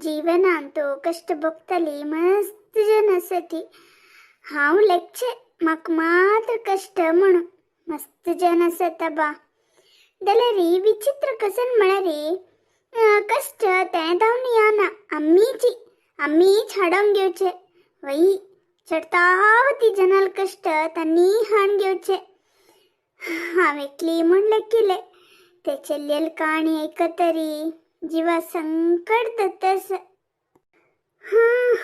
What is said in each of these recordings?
जीवनांत कश्ट भोगतली मस्त जन आसा ती. हांव लेखचें म्हाका मात्र कश्ट म्हणून मस्त जन आसा बा. जाल्यार विचित्र कसन म्हळ्यार कश्ट तें धांवन येना, आमीची आमीच हाडोवन घेवचे. वय चडताव ती जनाल कश्ट तांणी हाडून घेवचे. हांव एकली म्हूण लेखिलें ते चेल्लेल काणी आयकतरी जिवा संकट जाता. हां,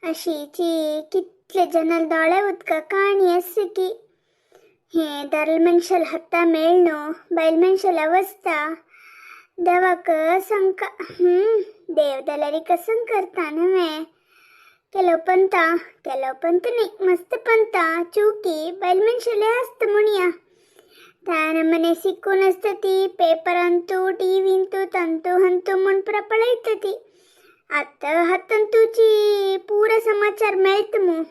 अशीची कितले जनाल दोळे उदका काणी आसा की हे दारल मनशाल हत्ता मेळ्ळो बायल मनशाल अवस्था देवाक संक. देव जाल्यार कसं करता न्हय. ಕೆಲವು ಪಂತ ಕೆಲವು ಪಂತ न्ही मस्त पंता चुकी बायल मनशाले आसता म्हणया. त्या मने सिक्कून आसता ती पेपरांतू टीव्हींतू ತಂತು हंतू म्हूण पुरा पळयता ती. आतां हातंतूची पुरा समाचार मेळत मू.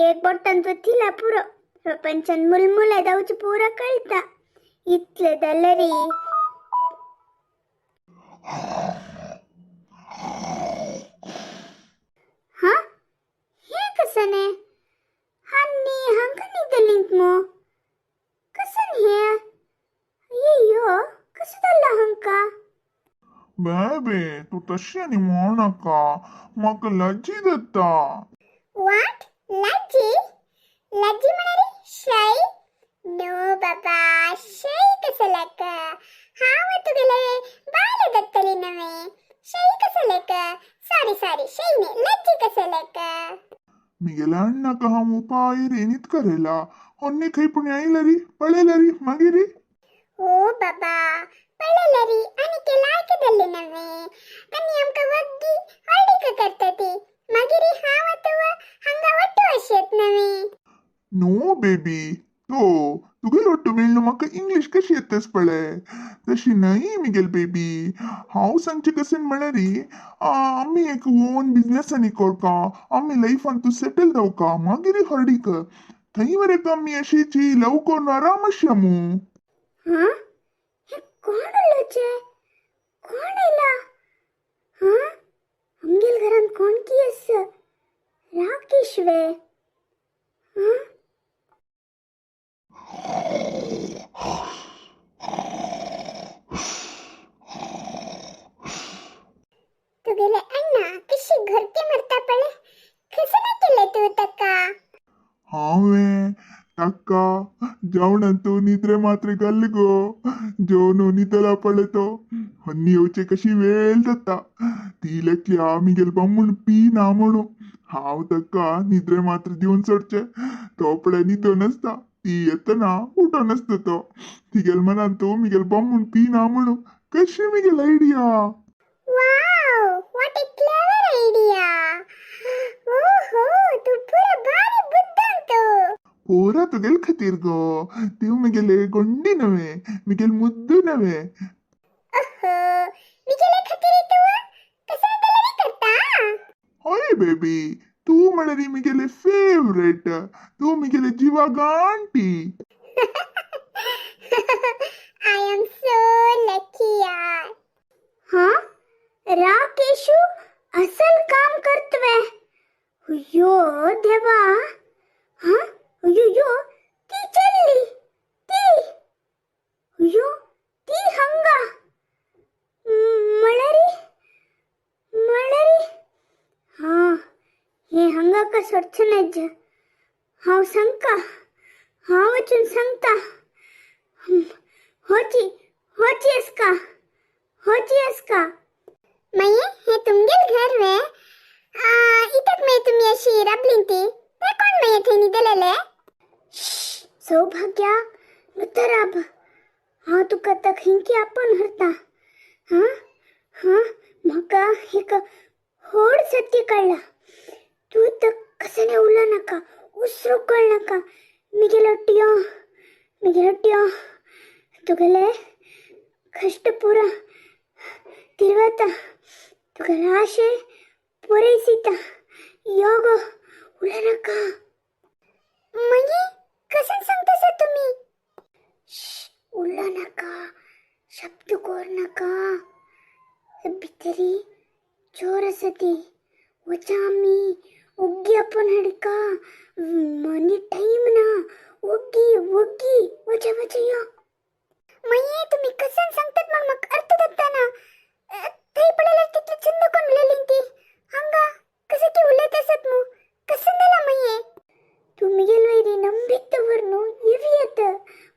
एक बोटान थिला पुरो प्रपंचान मुलमुले जावचे पुरा कळटा. इतले जाल्यार हा हे कसने हान्नी हांगा निदलींत मू कसन हे. अय्यो कसं जाल्लां हांकां. बेबे तूं तशें आनी म्हणनाका, म्हाका लज्जी जाता. What? लज्जी? लज्जी म्हळ्यार शै? नो बाबा, शै कसं लेक? हांव तुगेले बायल जातली नवे, शै कसं लेक? सॉरी सॉरी, शै न्ही, लज्जी कसं लेक? मिगेल्या अण्णाक हांव पायर येनीत करेला होन्नी खंय पूण आयलरी पळयलरी मागीर. ओ बाबा, पळयलरी आनी के लायक जाल्ले नवे आनी आमकां वग्गी हळडीक करता ती. मागीर हांव आतां हांगा वट्टू अशेंत नवे. नो बेबी, तो तुगेलो ಒಟ್ಟು मेळ्ळो म्हाका इंग्लीश कशी येतस पळय. तशी न्हय मिगेल बेबी, हांव सांगचें कशें म्हळ्यार आमी एक ओन बिजनेस आनी करका, आमी लायफान तूं सेटल जावका, मागीर हळडीक थंय वरेक आमी अशीची लव करून आराम आसया मू. हां, हे कोण उलोवचें? कोण आयला? हां, आमगेल घरांत कोण की आसा? राकेश वे? हां, तुगेले अण्णा कशी घरके मरता पळे. कसं नाही केलं तू तका? हांवें ताका जेवणान तूं निद्रे मात्र घाल गो, जेवन न्हिदला पळय तो. हन्नी येवचे कशी वेळ जाता. ती लेखल्या मिगेल बामूण पी ना म्हणू. हांव ताका निद्रे मात्र दिवन सोडचे, तो पळय न्हिदोन आसता. ती येतना उठोन आसता तो. तिगेल मनान तूं मिगेल बामूण पी ना म्हणू. कशी Miguel idea? Wow, what a clever idea! ओहो, तू पुरा भारी बुद्धांत. पोरा तुगेल खातीर गो. तूं मिगेले गोंडी नव्हे, मिगेल मुद्दू नव्हे. ओहो, मिगेले खातीर तू कसं जाल्यार करता? हय बेबी, तूं म्हळ्यार मिगेले फेवरेट, तूं मिगेले जिवा गांठी. I am so lucky यार. हाँ, राकेशू असल काम करतवे. अय्यो देवा. हाँ, अय्यो ती चल्ली ती. अय्यो ती हंगा मळरी मळरी. हाँ, हे हंगा का सोडचें नाय. हांव सांगका, हांव वचून सांगता. होची होची आसका, होची आसका. मागीर हे तुमगेल घर वे? इतक मागीर तुमी अशी राबलीं ती ते कोण मागीर थंय न्हिदलेले? सौभाग्या, राब, हांव तुका आतां खंयकी आपोवन व्हरता. हां हां, म्हाका एक व्हड सत्य कळ्ळां. तूं तर कसं उलो नाका, उसरो कळ नाका. मिगेलो टियो, मिगेलो टियो तुगेले कश्ट पुरा तिरवता, तुगेले आशे पुरयसिता. यो गो, उलो नाका. मागीर कशें सांगता तुमी? उलो नाका, शब्द कर नाका. भितरी आसा ती. वचा आमी, ओग्गी आपोवन हाडका, आनी टायम ना. ओग्गी ओग्गी वचा वचा यो. मागीर तुमी कसन सांगतात म्हण म्हाका अर्थ जाता ना. थंय पळयल्यार तितली चंद कोण उलयली ती, हांगा कसं की उलयत आसत मू, कसं जाला मागीर? तुमगेल वयरी ನಂಬಿಕ್ ದವರ್ನು ಎವಿಯತ್ತ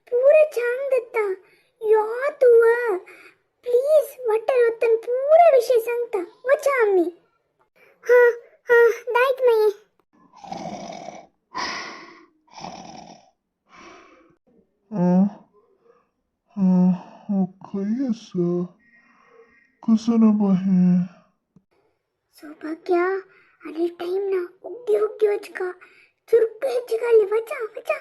ಪೂರ ಚಾಂಗ್ ದತ್ತ ಯಾ ತುವ. ಪ್ಲೀಸ್ वाटर वतन पूरा विषय सांगता, वचा आम्ही. हां हां, दायत मागीर. खंय आसा, कसं ना बा हें? सौभाग्या, आणि टाइम ना, ओग्गी ओग्गी वचका, चुरक हेज्जे घाली, वचा वचा.